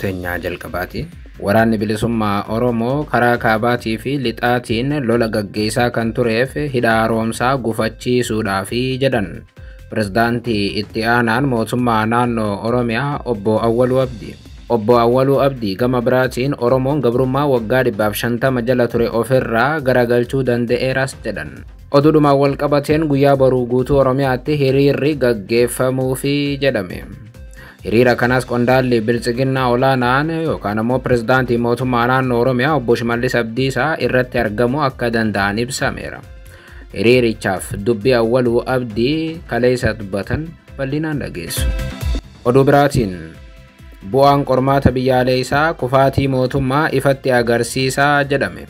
Oduu teenyaa jalqabaati. Waraanni bilisummaa Oromoo karaa kaabaatii fi lixaatiin lola gaggeessaa kan tureef hidha haaromsaa gufachiisuudhaafi jedhan. Pirezidaantii itti aanaan mootummaa naannoo Oromiyaa Obbo Awwaluu Abdii. Obbo Awwaluu Abdii gama biraatiin Oromoon gabrummaa waggaa 150 jala ture ofirraa garagalchuu danda'eeras jedhan. Oduudhumaan wal qabateen guyyaa boruu guutuu Oromiyaatti hiriirri gaggeeffamuufi jedhame. Hiriira kanas qondaalli biltsiginnaa olaanaan yookaan ammoo pirezidaantii mootummaa naannoo Oromiyaa Obbo Shimallis Abdiisaa irratti argamuu akka danda'an ibsameera. Hiriirichaaf dubbii Awwaluu Abdii kaleessa dubbatan bal'inaan dhageessu. Oduu biraatiin bu'aan qormaata biyyaalessaa kufaatii mootummaa ifatti agarsiisaa jedhame.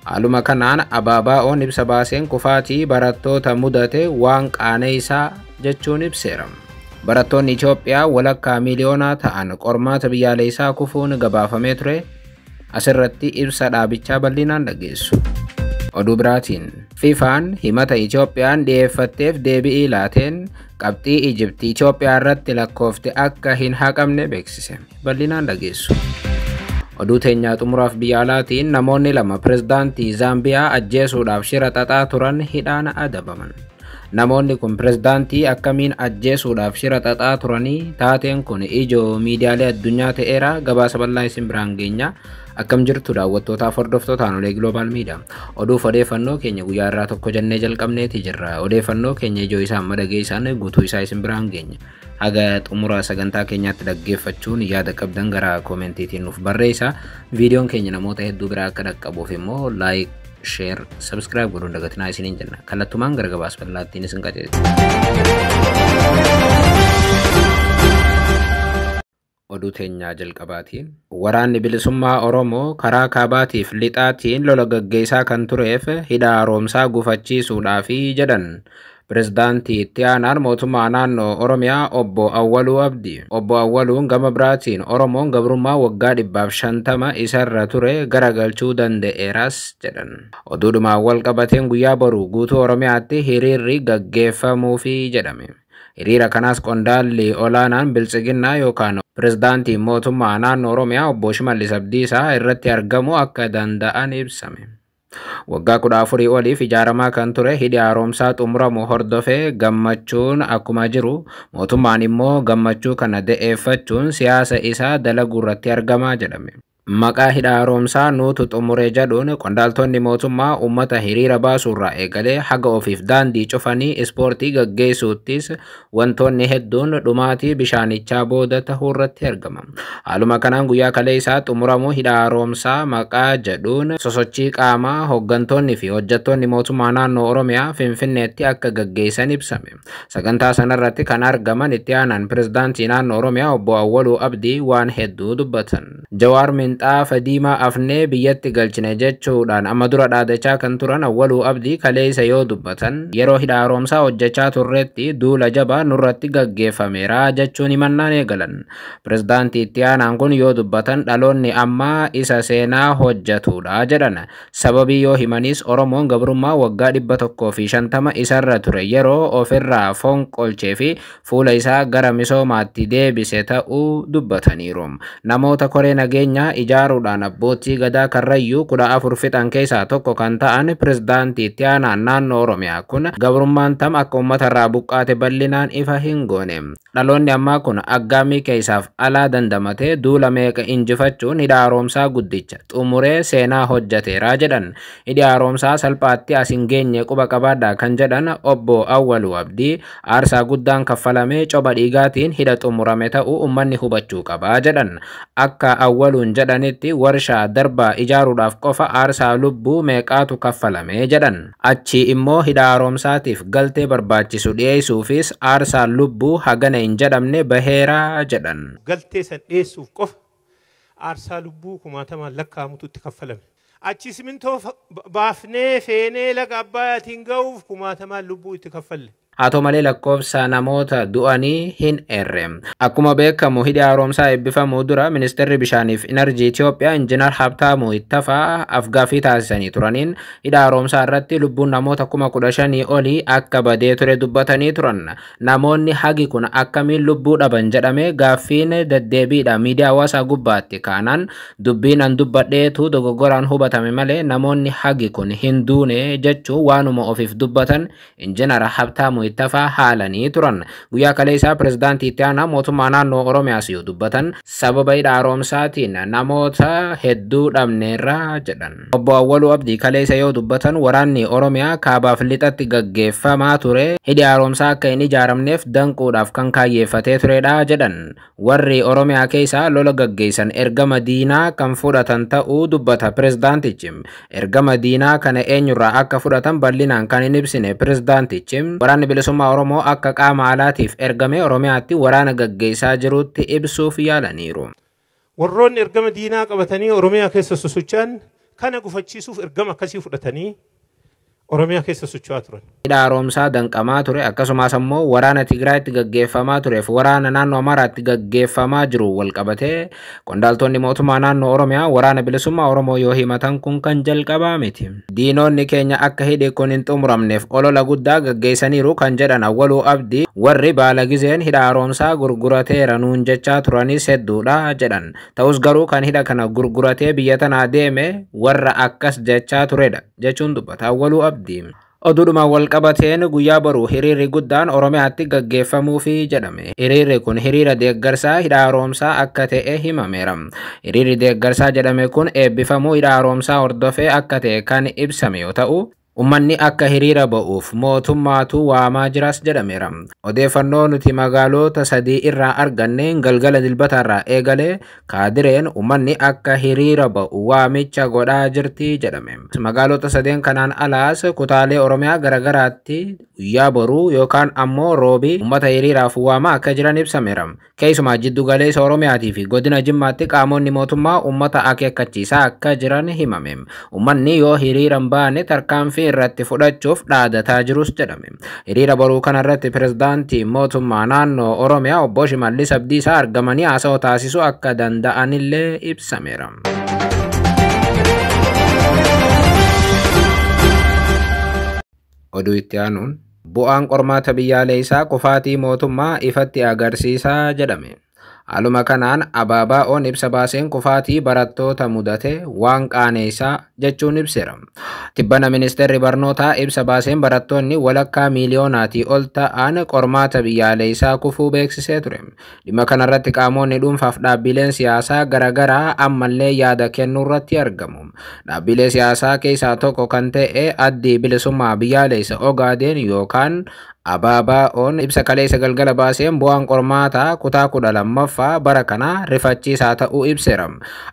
Haaluma kanaan ABBA'oon ibsa baaseen kufaatii barattoota mudate waan qaaneessaa jechuun ibseera. Barattoonni Itoophiyaa walakkaa miiliyoonaa ta'an qormaata biyyaalessaa kufuun gabaafamee ture. Asirratti ibsa dhaabichaa bal'inaan dhageessu. Oduu biraatiin FIFA'n himata Itoophiyaan dhiyeeffatteef deebi'ii laateen qabxii Ijiptii Itoophiyaa irratti lakkoofte akka hin haqamne beeksise. Bal'inaan dhageessu. Oduu teenyaa xumuraaf biyya alaatiin namoonni lama pirezidaantii Zaambiyaa ajjeesuudhaaf shira xaxaa turan hidhaan adabaman. Namoonni kun pirezidaantii akkamiin ajjeesuudhaaf shira xaxaa turanii? Taateen kun ijoo miidiyaalee addunyaa ta'eera. Gabaasa bal'aa isin biraan geenya. Akkam jirtu daawwattootaaf hordoftoota Aanolee Global Media? Oduuf odeeffannoo keenya guyyaa irraa tokko jennee jalqabneeti jirra. Odeeffannoo keenya ijoo isaa amma dhageessan guutuu isaa isin biraan geenya. Haga xumura sagantaa keenyaatti dhaggeeffachuun yaada qabdan gara koomentiitiin nuuf barreessa. Viidiyoon keenya namoota hedduu biraa akka dhaqqabuuf immoo like, share, subscribe godhuun dagatinaa isiniin jenna. Kallattumaan gara gabaasa bal'aattiin isin qajeelcha. Oduu teenyaa jalqabaatiin waraanni bilisummaa Oromoo karaa kaabaatiif lixaatiin lola gaggeessaa kan tureef hidha haaromsaa gufachiisuudhaafi jedhan. Pirezidaantii itti aanaan mootummaa naannoo Oromiyaa Obbo Awwaluu Abdii. Obbo Awwaluun gama biraatiin Oromoon gabrummaa waggaa 150 isarra ture garagalchuu danda'eeras jedhan. Oduudhumaan wal qabateen guyyaa boruu guutuu Oromiyaatti hiriirri gaggeeffamuufi jedhame. Hiriira kanas qondaalli olaanaan biltsiginnaa yookaan pirezidaantiin mootummaa naannoo Oromiyaa Obbo Shimallis Abdiisaa irratti argamuu akka danda'an ibsame. Waggaa 14 oliif ijaaramaa kan ture hidhi haaromsaa xumuramu hordofee gammachuun akkuma jiru, mootummaan immoo gammachuu kana da'eeffachuun siyaasa isaa dalaguu irratti argamaa jedhame. Maqaa hidha haaromsaa nuutu xumure jedhuun qondaaltonni mootummaa uummata hiriira baasuurraa eegalee haga ofiif daandii cufanii ispoortii gaggeessuuttis wantoonni hedduun dhumaatii bishaanichaa booda tahuu irratti argama. Haaluma kanaan guyyaa kaleessaa xumuramuu hidha haaromsaa maqaa jedhuun sosochii qaamaa hooggantoonni fi hojjettoonni mootummaa naannoo Oromiyaa Finfinneetti akka gaggeessan ibsame. Sagantaa sanarratti kan argaman itti aanaan pirezidaantii naannoo Oromiyaa Obbo Awwaluu Abdii waan hedduu dubbatan. Jawaar minxaafa diimaa afnee biyyatti galchine jechuudhaan amma dura dhaadachaa kan turan Awwaluu Abdii kaleessa yoo dubbatan, yeroo hidha haaromsaa hojjechaa turretti duula jabaa nurratti gaggeeffameera jechuun himannaan eegalan. Pirezidaantii itti aanaan kun yoo dubbatan, dhaloonni ammaa isa seenaa hojjetudha jedhan. Sababii yoo himanis, Oromoon gabrummaa waggaa 150 isarra ture yeroo ofirraa fonqolchee fi fuula isaa gara misoomaatti deebise ta'uu dubbataniiru. Namoota koree nageenyaa ijaaruudhaan abbootii gadaa Karrayyuu 14 fixan keessaa tokko kan ta'an pirezidaantii itti aanaan naannoo Oromiyaa kun gabrummaan tam akka uummatarraa buqqaate bal'inaan ifa hin goone. Dhaloonni ammaa kun aggaamii keessaaf alaa dandamatee duula meeqa injifachuun hidha haaromsaa guddicha xumuree seenaa hojjeteera jedhan. Hidhi haaromsaa salphaatti as hin geenye quba qabaadha kan jedhan Obbo Awwaluu Abdii, aarsaa guddaan kaffalamee coba dhiigaatiin hidha xumurame ta'uu uummanni hubachuu qaba jedhan. Akka Awwaluun jedhanitti, warshaa darbaa ijaaruudhaaf qofa aarsaa lubbuu meeqaatu kaffalame jedhan. Achi immoo hidha haaromsaatiif galtee barbaachisu dhiyeessuufis aarsaa lubbuu hagana hin jedhamne baheera jedhan. Galtee san dhiyeessuuf qofa aarsaa lubbuu kumaatamaan lakkaa'amutu itti kaffalame. Achi simintoo baafnee feenee laga Abbaayaatiin ga'uuf kumaatamaan lubbuu itti kaffalle. Haa ta'u malee lakkoofsa namoota du'anii hin eerre. Akkuma beekamu hidhi haaromsaa eebbifamuu dura ministeerri bishaaniif inerjii Itoophiyaa Injiinar Habtaamuu Ittafaa afgaaffii taasisanii turaniin hidha haaromsaa irratti lubbuun namoota 15,000 olii akka badee ture dubbatanii turan. Namoonni hagi kun akkamiin lubbuu dhaban jedhamee gaaffiin deddeebiidha miidiyaa hawaasaa gubbaatti kaanaan dubbiin an dubbadheetu dogoggoraan hubatame malee namoonni hagi kun hin duune jechuun waanuma ofiif dubbatan Injiinar Habtaamuu Ittafaa haalanii turan. Guyyaa kaleessaa pirezidaantii itti aanaa mootummaa naannoo Oromiyaas yoo dubbatan sababa hidha haaromsaatiin namoota hedduu dhabneerra jedhan. Obbo Awwaluu Abdii kaleessa yoo dubbatan waraanni Oromiyaa kaabaaf lixatti gaggeeffamaa ture hidhi haaromsaa akka hin ijaaramneef danquudhaaf kan kaayyeeffatee turedha jedhan. Warri Oromiyaa keessaa lola gaggeessan ergama diinaa kan fudhatan ta'uu dubbata pirezidaantichi. Ergama diinaa kana eenyurraa akka fudhatan bal'inaan kan hin ibsine pirezidaantichi waraanni bilisummaa Oromoo akka qaama alaatiif ergame Oromiyaatti waraana gaggeessaa jirutti ibsuuf yaalaniiru. Warroonni ergama diinaa qabatanii Oromiyaa keessa sosocho'an kana gufachiisuuf ergama akkasii fudhatanii Oromiyaa keessa socho'aa turan. Hidha haaromsaa danqamaa ture akkasumas ammoo waraana Tigraayitti gaggeeffamaa tureef waraana naannoo Amaaraatti gaggeeffamaa jiru walqabatee qondaaltonni mootummaa naannoo Oromiyaa waraana bilisummaa Oromoo yoo himatan kun kan jalqabaa miti. Diinonni keenya akka hidhi kun hin xumuramneef olola guddaa gaggeessaniiru kan jedhan Awwaluu Abdii warri baala gizeen hidha haaromsaa gurgurateera nuun jechaa turanis hedduudha jedhan. Ta'us garuu kan hidha kana gurguratee biyya tanaa deeme warra akkas jechaa turedha jechuun dubbata Awwaluu Abdii. Oduudhuma walqabateen guyyaa boruu hiriirri guddaan Oromiyaatti gaggeeffamuufi jedhame. Hiriirri kun hiriira deeggarsaa hidha haaromsaa akka ta'e himameera. Hiriirri deeggarsaa jedhame kun eebbifamuu hidha haaromsaa hordofee akka ta'e kan ibsame yoo ta'u, Uummanni akka hiriira ba'uuf mootummaatu waamaa jiras jedhameera. Odeeffannoo nuti magaalota sadii irraa arganneen galgala dilbataarraa eegalee kaadireen uummanni akka hiriira ba'u waamicha godhaa jirti jedhame. Magaalota sadeen kanaan alaas kutaalee Oromiyaa garaagaraatti guyyaa boruu yookaan ammoo roobii uummata hiriiraaf waamaa akka jiran ibsameera. Keessumaa jiddu galeessa Oromiyaatii fi godina Jimmaatti qaamonni mootummaa uummata akeekkachiisaa akka jiran himame. Uummanni yoo hiriira hin baane tarkaanfii irratti fudhachuuf dhaadataa jirus jedhame. Hiriira boruu kanarratti pirezidaantii mootummaa naannoo Oromiyaa obbo Shimallis Abdiisaa argamanii haasawaa taasisuu akka danda'anillee ibsameera. Oduu itti aanuun bu'aan qormaata biyyaalessaa kufaatii mootummaa ifatti agarsiisaa jedhame. Haaluma kanaan ABO'n ibsa baaseen kufaatii barattoota mudate waan qaaneessaa jechuun ibseera. Tibbana ministeerri barnootaa ibsa baaseen barattoonni walakkaa miiliyoonaatii ol ta'an qormaata biyyaalessaa kufuu beeksisee ture. Dhimma kanarratti qaamonni dhuunfaaf dhaabbileen siyaasaa garaagaraa ammallee yaada kennuu irratti argamu. Dhaabbilee siyaasaa keessaa tokko kan ta'e addi bilisummaa biyyaalessa Ogaadeen yookaan ABO'n ibsa kaleessa galgala baaseen bu'aan qormaataa kutaa 12ffaa bara kana rifachiisaa ta'uu ibseera.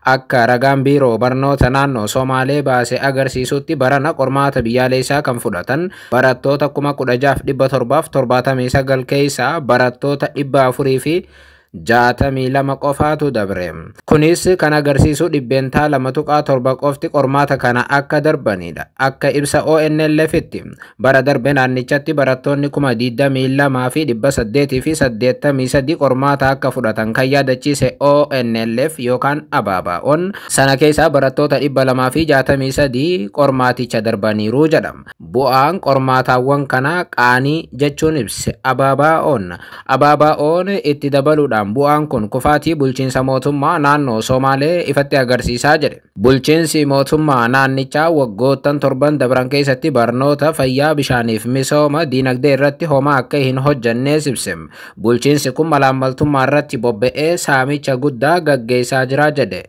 Akka ragaan biiroo barnoota naannoo Somaalee baase agarsiisutti barana qormaata biyyaalessaa kan fudhatan barattoota 16,779 keessaa barattoota 462 qofaatu dabre. Kunis kan agarsiisu 2.7% qofti qormaata kana akka darbanidha. Akka ibsa ONLF'tti bara darbe naannichatti barattoonni 22,883 qormaata akka fudhatan kan yaadachiise ONLF yookaan ABO'n sana keessaa barattoota 263 qormaaticha darbaniiru jedhama. Bu'aan qormaataawwan kanaa qaanii jechuun ibse ABO'n. ABO'n itti dabaluudhaan bu'aan kun kufaatii bulchiinsa mootummaa naannoo Somaalee ifatti agarsiisaa jedhe. Bulchiinsi mootummaa naannichaa waggoottan torban dabran keessatti barnoota fayyaa bishaaniif misooma diinagdee irratti homaa akka hin hojjannees ibse. Bulchiinsi kun malaammaltummaa irratti bobba'ee saamicha guddaa gaggeessaa jira jedhe.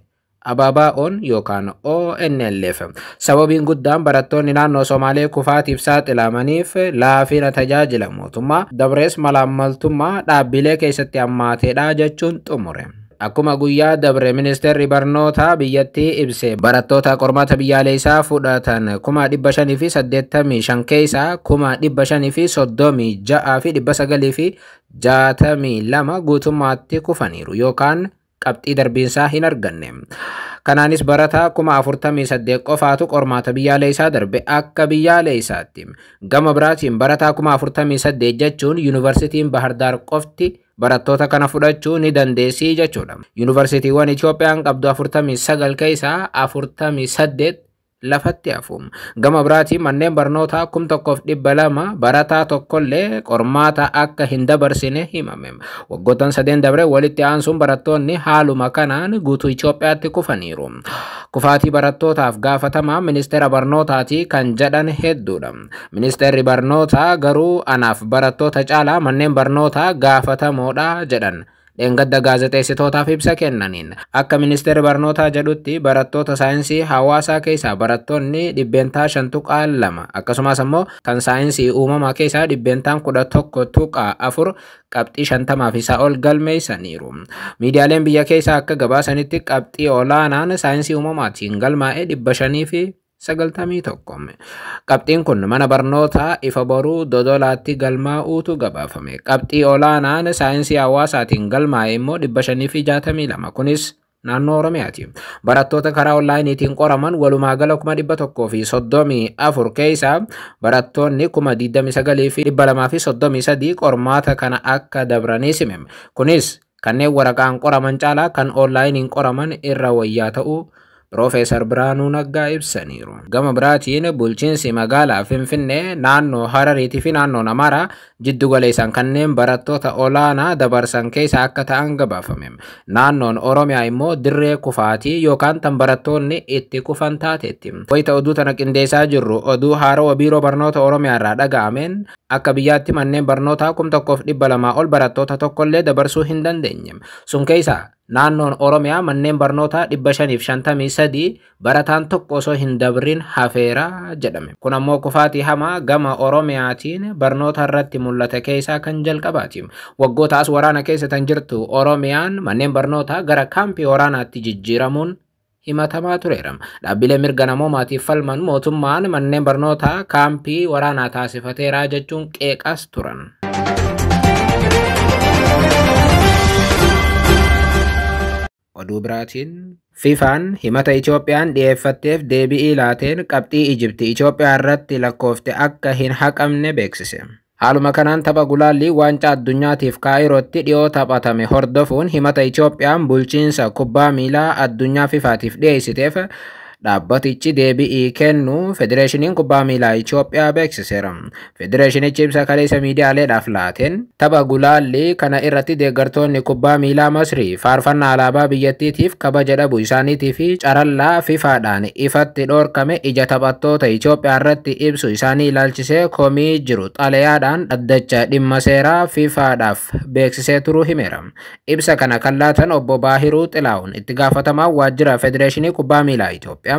ABO'n yookaan ONLF. Sababiin guddaan barattoonni naannoo Somaalee kufaatiif saaxilamaniif laafina tajaajila mootummaa dabrees malaammaltummaa dhaabbilee keessatti hammaateedha jechuun xumure. Akkuma guyyaa dabre ministeerri barnootaa biyyattii ibse barattoota qormaata biyyaalessaa fudhatan 585 keessaa 536,962 guutummaatti kufaniiru yookaan qabxii darbiinsaa hin arganne. Kanaanis barataa 48,000 qofaatu qormaata biyyaalessaa darbe akka biyyaalessaatti. Gama biraatiin barataa 48,000 jechuun Yuunivarsiitiin Bahardaar qofti barattoota kana fudhachuu ni dandeessii jechuudha. Yuunivarsiitiiwwan Itoophiyaan qabdu 49 keessaa 48 lafatti hafu. Gama biraatiin manneen barnootaa 1200 barataa tokkollee qormaata akka hin dabarsine himame. Waggoottan sadeen dabre walitti aansuun barattoonni haaluma kanaan guutuu Itoophiyaatti kufaniiru. Kufaatii barattootaaf gaafatamaa ministeera barnootaati kan jedhan hedduudha. Ministeerri barnootaa garuu anaaf barattoota caalaa manneen barnootaa gaafatamoodha jedhan. Dheengadda gaazexeessitootaaf ibsa kennaniin akka ministeerri barnootaa jedhutti barattoota saayinsii hawaasaa keessaa barattoonni 5.2% akkasumas ammoo kan saayinsii uumamaa keessaa 11.4% qabxii 50 fi isaa ol galmeessaniiru. Miidiyaaleen biyya keessaa akka gabaasanitti qabxii olaanaan saayinsii uumamaatiin galmaa'e 591. Qabxiin kun mana barnootaa Ifa Boruu Dodolaatti galmaa'uutu gabaafame. Qabxii olaanaan saayinsii hawaasaatiin galmaa'e immoo 562. Kunis naannoo Oromiyaati. Barattoota karaa onlaayiniitiin qoraman walumaa gala 134,000 keessaa barattoonni 29,233 qormaata kana akka dabranii himame. Kunis kanneen waraqaan qoraman caalaa kan onlaayiniin qoraman irra wayyaa ta'uu Piroofeesar Biraanuu Naggaa ibsaniiru. Gama biraatiin bulchiinsi magaalaa Finfinnee naannoo Harariitii fi naannoon Amaaraa jiddu galeessaan kanneen barattoota olaanaa dabarsan keessa akka ta'an gabaafame. Naannoon Oromiyaa immoo dirree kufaatii yookaan tan barattoonni itti kufan taateetti. Wayita oduu tana qindeessaa jirru oduu haarawaa biiroo barnoota Oromiyaa irraa dhaga'ameen akka biyyaatti manneen barnootaa 1200 ol barattoota tokkollee dabarsuu hin dandeenye. Sun keessaa naannoon Oromiyaa manneen barnootaa 553 barataan tokko osoo hin dabrin hafeera jedhame. Kun ammoo kufaatii hamaa gama Oromiyaatiin barnoota irratti mul'ate keessaa kan jalqabaati. Waggoota as waraana keessa tan jirtu Oromiyaan manneen barnootaa gara kaampii waraanaatti jijjiiramuun himatamaa tureera. Dhaabbilee mirga namoomaatiif falman mootummaan manneen barnootaa kaampii waraanaa taasifateera jechuun qeeqas turan. Oduu biraatiin FIFAn himata Itoophiyaan dhiyeeffatteef deebi'ii laateen qabxii Ijipti Itoophiyaa irratti lakkoofte akka hin haqamne beeksise. Haaluma kanaan tapha gulaallii waancaa addunyaatiif Kaayirootti dhiyoo taphatame hordofuun himata Itoophiyaan bulchiinsa kubbaa miilaa addunyaa FIFAatiif dhiyeessiteef dhaabbatichi deebi'ii kennu Federeeshiniin Kubbaa Miilaa Itoophiyaa beeksiseera. Federeeshinichi ibsa kaleessa miidiyaaleedhaaf laateen tapha gulaallii kana irratti deeggartoonni kubbaa miilaa Masrii faarfannaa alaabaa biyyattiitiif kabaja dhabuu isaaniitii fi carallaa FIFAadhaan ifatti dhorkame ija taphattoota Itoophiyaa irratti ibsu isaanii ilaalchisee komii jiru xalayaadhaan dhaddacha dhimma seeraa FIFAadhaaf beeksisee turuu himeera. Ibsa kana kan laatan obbo Baahiruu Xilaa'uun itti gaafatamaa waajjira Federeeshinii Kubbaa Miilaa Itoophiyaa.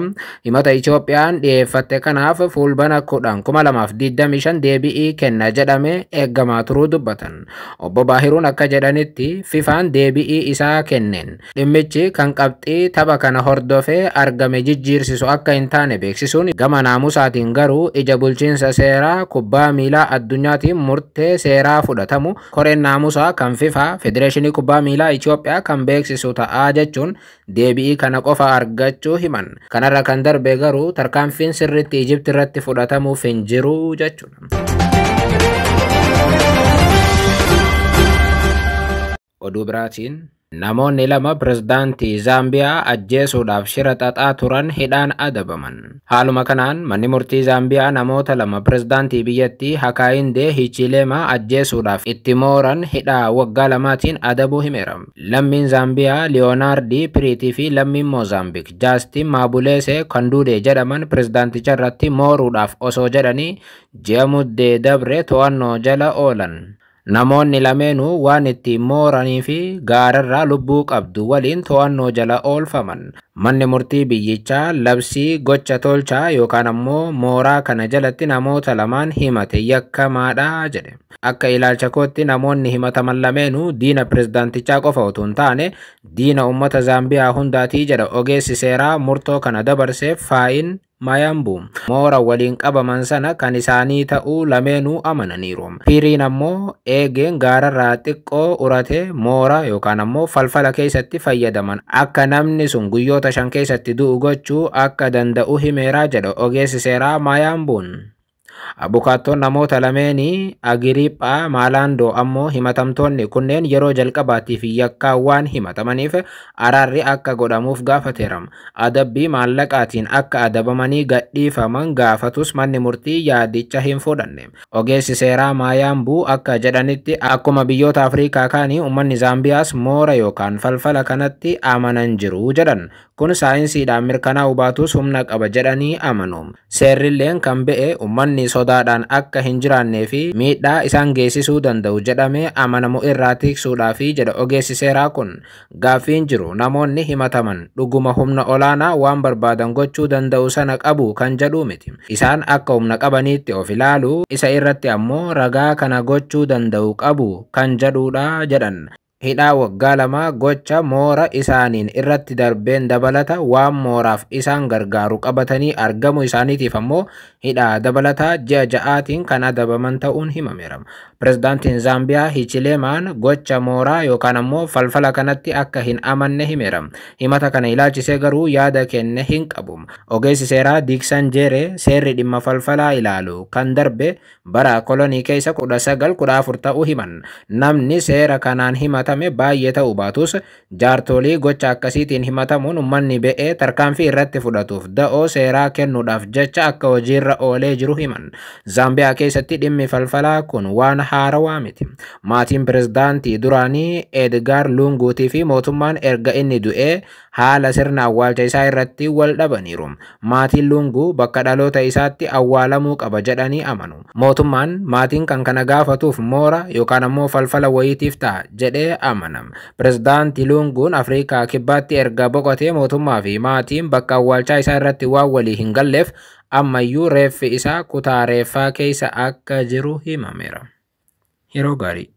Himata Itoophiyaan dhiyeeffatte kanaaf fulbana 10, 2025 deebi'ii kenna jedhamee eeggamaa turuu dubbatan. Obbo Baahiruun akka jedhanitti FIFAn deebi'ii isaa kenneen dhimmichi kan qabxii tapha kana hordofee argame jijjiirsisu akka hin taane beeksisuun gama naamusaatiin garuu ija bulchiinsa seeraa kubbaa miilaa addunyaatiin murtee seeraa fudhatamu koreen naamusaa kan FIFA Federeeshinii Kubbaa Miilaa Itoophiyaa kan beeksisu ta'aa jechuun deebi'ii kana qofa argachuu himan. Kanarra kan darbe garuu tarkaanfiin sirriitti Ijipti irratti fudhatamuuf hin jiru jechuudha. Oduu biraatiin namoonni lama pirezidaantii Zaambiyaa ajjeesuudhaaf shira xaxaa turan hidhaan adabaman. Haaluma kanaan manni murtii Zaambiyaa namoota lama pirezidaantii biyyattii Hakaayindee Hichileemaa ajjeesuudhaaf itti mooran hidhaa waggaa lamaatiin adabuu himeera. Lammiin Zaambiyaa Liyonaardii Piriitii fi lammiin Moozaambiik Jaastiin Maabuleesee Kanduudee jedhaman pirezidaanticha irratti mooruudhaaf osoo jedhanii ji'a muddee dabre to'annoo jala oolan. Namoonni lameenuu waan itti mooranii fi gaararraa lubbuu qabdu waliin to'annoo jala oolfaman. Manni murtii biyyichaa labsii gocha tolchaa yookaan ammoo mooraa kana jalatti namoota lamaan himate yakkamaadha jedhe. Akka ilaalcha kootti namoonni himataman lameenuu diina pirezidaantichaa qofa otoo hin taane diina uummata Zaambiyaa hundaatii jedha ogeessi seeraa murtoo kana dabarseef Faayin Maayambuu. Moora waliin qabaman sana kan isaanii ta'uu lameenuu amananiiru. Fiiriin ammoo eegeen gaararraa xiqqoo urate moora yookaan ammoo falfala keessatti fayyadaman akka namni sun guyyoota 5 keessatti du'u gochuu akka danda'u himeeraa jedha ogeessi seeraa Maayambuun. Abukaattoon namoota lameenii Agiriiphaa Maalaandoo ammoo himatamtoonni kunneen yeroo jalqabaatiif yakkaa waan himatamaniif araarri akka godhamuuf gaafateera. Adabbii maallaqaatiin akka adabamanii gadhiifaman gaafatus manni murtii yaadicha hin fudhanne. Ogeessi seeraa Maayambuu akka jedhanitti akkuma biyyoota Afrikaa kaanii uummanni Zaambiyaas moora yookaan falfala kanatti amanan jiru jedhan. Kun saayinsiidhaan mirkanaa'uu baatus humna qaba jedhanii amanu. Seerrilleen kan ba'e uummanni sodaadhaan akka hin jiraannee fi miidhaa isaan geessisuu danda'u jedhamee amanamu irraa tiksuudhaafi jedha ogeessi seeraa kun. Gaaffiin jiru namoonni himataman dhuguma humna olaanaa waan barbaadan gochuu danda'u sana qabu kan jedhu miti. Isaan akka humna qabaniitti of ilaalu isa irratti ammoo ragaa kana gochuu danda'u qabu kan jedhudha jedhan. Hidhaa waggaa 2 gocha moora isaaniin irratti darbeen dabalata waan mooraaf isaan gargaaru qabatanii argamu isaaniitiif ammoo hidhaa dabalataa ji'a 6tiin kan adabaman ta'uun himameera. Pirezidaantiin Zaambiyaa Hichileemaan gocha mooraa yookaan ammoo falfala kanatti akka hin amanne himeera. Himata kana ilaalchisee garuu yaada kenne hin qabu. Ogeessi seeraa Diiksan Jeeree seerri dhimma falfalaa ilaalu kan darbe bara kolonii keessa 1914 ta'uu himan. Namni seera kanaan himatame baay'ee ta'uu baatus jaartolii gocha akkasiitiin himatamuun uummanni ba'ee tarkaanfii irratti fudhatuuf da'oo seeraa kennuudhaaf jecha akka hojiirra oolee jiru himan. Zaambiyaa keessatti dhimmi falfalaa kun waan haarawaa miti. Maatiin pirezidaantii duraanii Edgaar Lunguutii fi mootummaan erga inni du'ee haala sirna awwaalcha isaa irratti wal dhabaniiru. Maatiin Lunguu bakka dhaloota isaatti awwaalamuu qaba jedhanii amanu. Mootummaan maatiin kan kana gaafatuuf moora yookaan ammoo falfala wayiitiif ta'a jedhee amana. Pirezidaantii Lunguun Afrikaa kibbaatti erga boqotee mootummaa fi maatiin bakka awwaalchaa isaa irratti waan walii hin galleef ammayyuu reeffi isaa kutaa reeffaa keessa akka jiru himameera. Yeroo gaarii.